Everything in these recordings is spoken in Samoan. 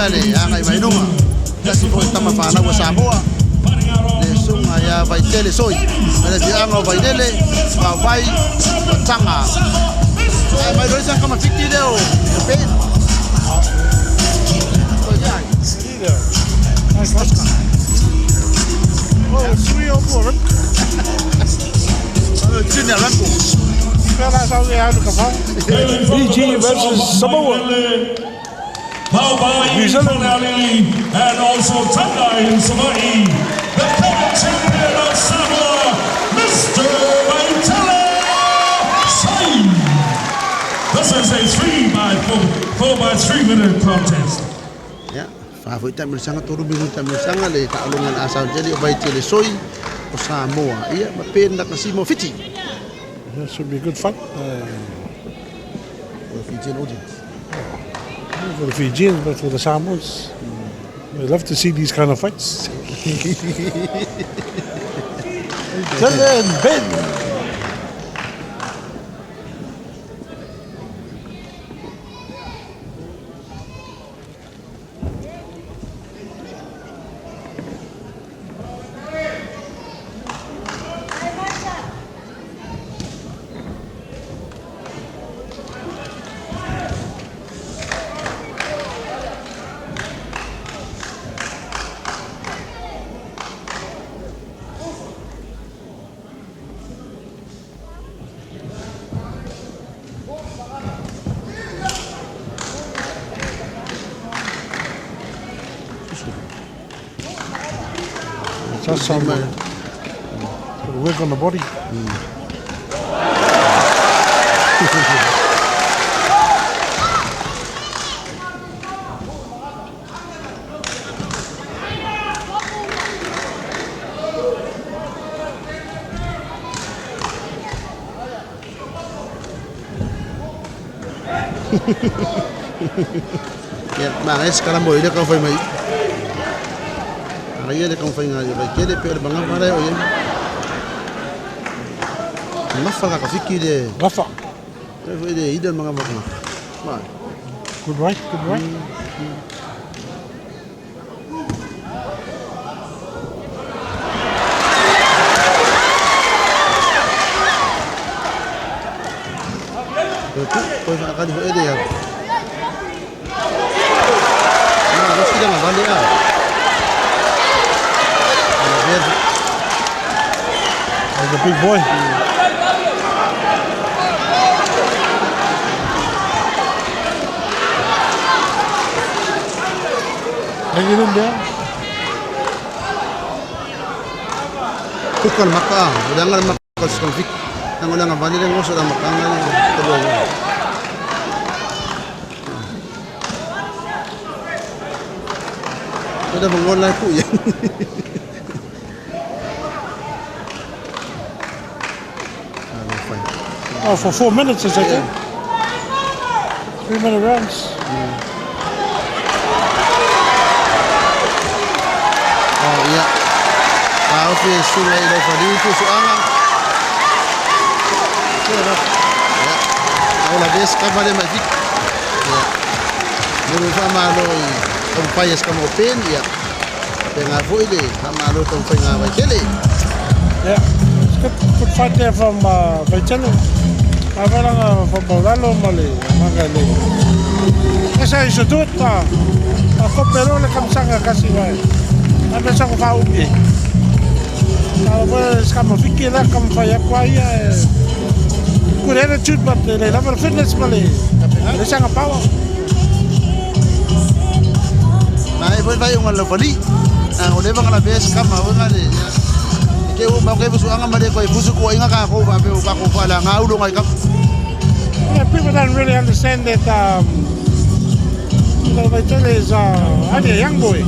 Le agai mai luga tasi foi tama fanau a Samoa le susuga ia Vaitele Soi mai le afioaga o Vailele, Vaovai, Mataga. Ae mai loa sa kama fiki lea o Ben. Oscar. Oh, sui o mua rep. Junior Rambo. Pela sa e alu ka fau. Fiji versus Samoa. New New Zealand. Zealand. And also Tandai in Savaii, the current champion of Samoa, Mr. Vaitele Soi. This is a 3 by 4, 4 by 3 minute contest. Ia, fa foi taamilosaga tolu minute taamilosaga le taaloga le asautele o Vaitele Soi o Samoa ia ma Ben Nakasima o Fiti. This should be a good fight. O Fijian audience. For the Fijians, but for the Samoans. We love to see these kind of fights. Vaitele and Ben. That's some work on the body. Ia, ma e skala mo ile ka fai mai. Ara ia le ka fai ngai Vaitele pe o le magafa le o ia. Mafa ka fiki le. Rafa. E foi le ida magafa ka. Ma. Good right, good right. Tu, koe whaakari fo ere ia. Ma, rosi nga vale a. Ana ver. Like a big boy. Hanging in there. Kuka le maka. Ulanga le maka sa fik. Nang ulanga vale le ngoso la maka ngai tolo. Kada bangon lai ku ya. Ah, fine. Oh, for 4 minutes, is okay. 3 minute rounds. Oh, ia. Ah, ofi e sunga i lau whaliu tu suanga. Ia. Au la ves ka vale mai fik. Ia. Mo fa malo i tau pai es kamo pen ia. Pe ngā foi le ha malo tau fai ngā Vaitele. Yeah, it's good, good fight there from Vaitele. Avalanga from Paulalo male manga le. Esa iso tu ta. A kopero le kamsanga kasi vai. A me sa ko fa upi. Ta wa ska mo fiki la kam fa ya kwa ia. Good attitude, but they love the fitness male. Le sanga power. Ma e foi vai unga lau whali. Ah, o leva ngala ves kama o ngale. Ke o ma ke fusu anga male ko e fusu ko inga ka ko fa pe o ka ko fa la ngā ulo ngai kam. Yeah, people don't really understand that Vaitele is only a young boy.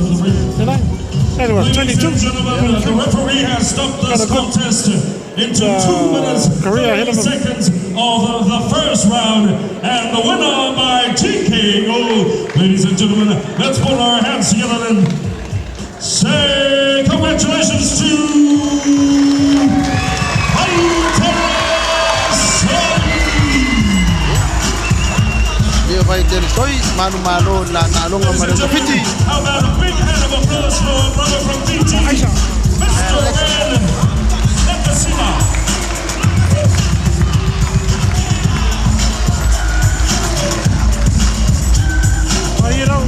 Only what, 22? Ladies and gentlemen, the referee has stopped this Got a good, contest into 2 minutes career ahead 30 of him. seconds of the first round. And the winner by TKO, ladies and gentlemen, let's put our hands together and say congratulations to Vaitele Soi. Ia Vaitele Soi, manumalo i le laaloga ma le Fiti. How about a big hand of applause for our brother from Fiji, Mr. Ben Nakasima.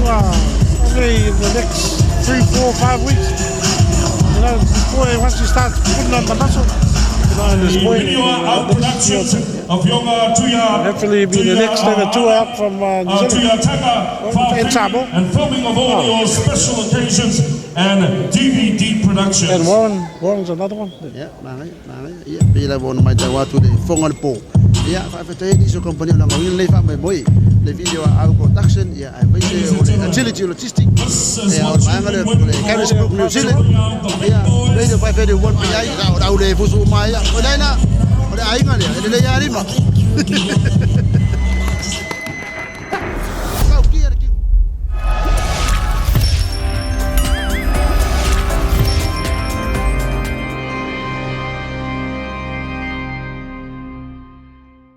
Well, probably in the next 3, 4, 5 weeks, this boy, once he starts putting on the muscle, and this boy, Video out productions of Yonga Tuya. hopefully be the next two out from New Zealand. Tuya Taka, And Samoa. and filming of all your special occasions and DVD productions. And Warren, Warren's another one. Ia, manaia, manaia. Ia, pei lava ona matau atu le fofoga o le po. Ia, faafetai ai nisi o kamupani o lagauina lenei faamoemoe, le video a Au Production, ia, aemaise o le Agility Logistic, This is ia, o what le vaega you've lea been o waiting le for. Carisbrook New Zealand, Bring out the big ia, boys. Radio 581 PI, o le au le fusu uma ai, ia. O le aina, o le aiga lea, e lelei lava lima.